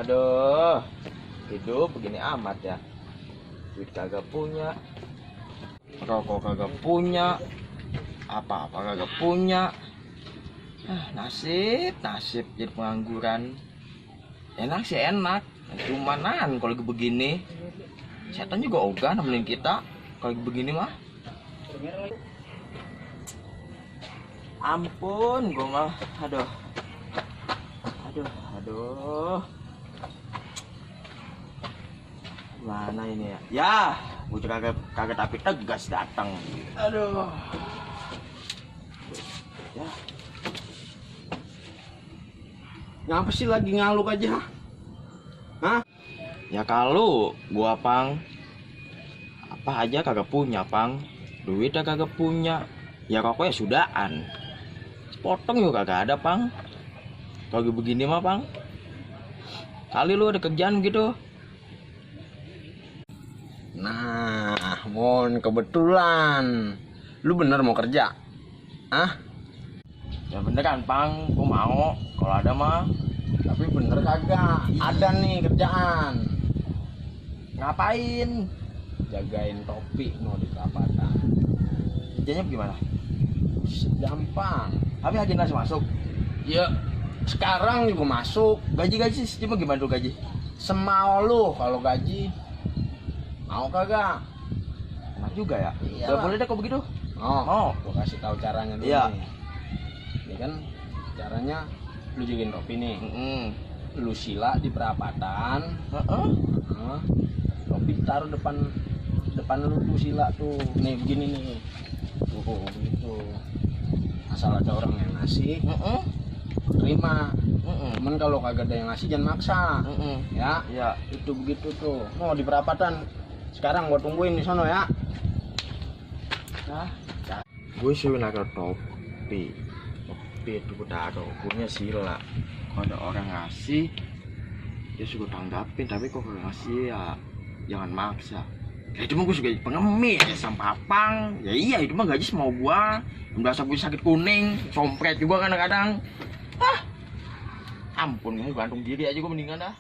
Aduh, hidup begini amat ya. Duit kagak punya, rokok kagak punya, apa-apa kagak punya. Nasib jadi pengangguran. Enak sih enak, cumanan kalau lagi begini. Setan juga ogah nemenin kita kalau lagi begini mah. Ampun, gue mah, aduh. Mana ini ya? Ya, gue kagak tapi tegas datang. Aduh. Ya. Ngapa sih lagi ngaluk aja? Hah? Ya kalau gua Pang, apa aja kagak punya Pang, duitnya kagak punya, ya rokok ya sudahan, potong juga kagak ada Pang. Kalau begini mah Pang, kali lu ada kerjaan gitu. Nah, Mon, kebetulan lu bener mau kerja? Hah? Ya bener kan Pang, gua mau kalau ada mah. Tapi bener kagak? Ada nih kerjaan. Ngapain? Jagain topi mau di perapatan. Kerjanya gimana? Gampang. Tapi haji nasi masuk. Ya, sekarang juga masuk. Gaji cuma gimana tuh gaji? Semau lu kalau gaji. Mau kagak? Enak juga ya. Iya. Gak boleh deh kok begitu. Oh, gua kasih tahu caranya dulu Iya. nih. Ini kan caranya lu jagain topi nih. Lu sila di perapatan. Topi taruh depan lu tuh sila tuh. Nih begini nih. Tuh begitu. Asal ada orang yang ngasih, terima. Cuman kalau kagak ada yang ngasih jangan maksa. Ya. Itu begitu tuh. Mau di perapatan. Sekarang gua tungguin di sono ya. Gue suruh naruh topi itu gue taruh, punya sila. Kalau ada orang ngasih, dia suruh tanggapin. Tapi kok gak ngasih ya jangan maksa. Ya itu mah gue suka pengemis sama papang. Ya iya itu mah gaji semau gua. Berasa gue sakit kuning, sompret juga kadang-kadang. Ampun, kamu gantung diri aja gue mendingan dah.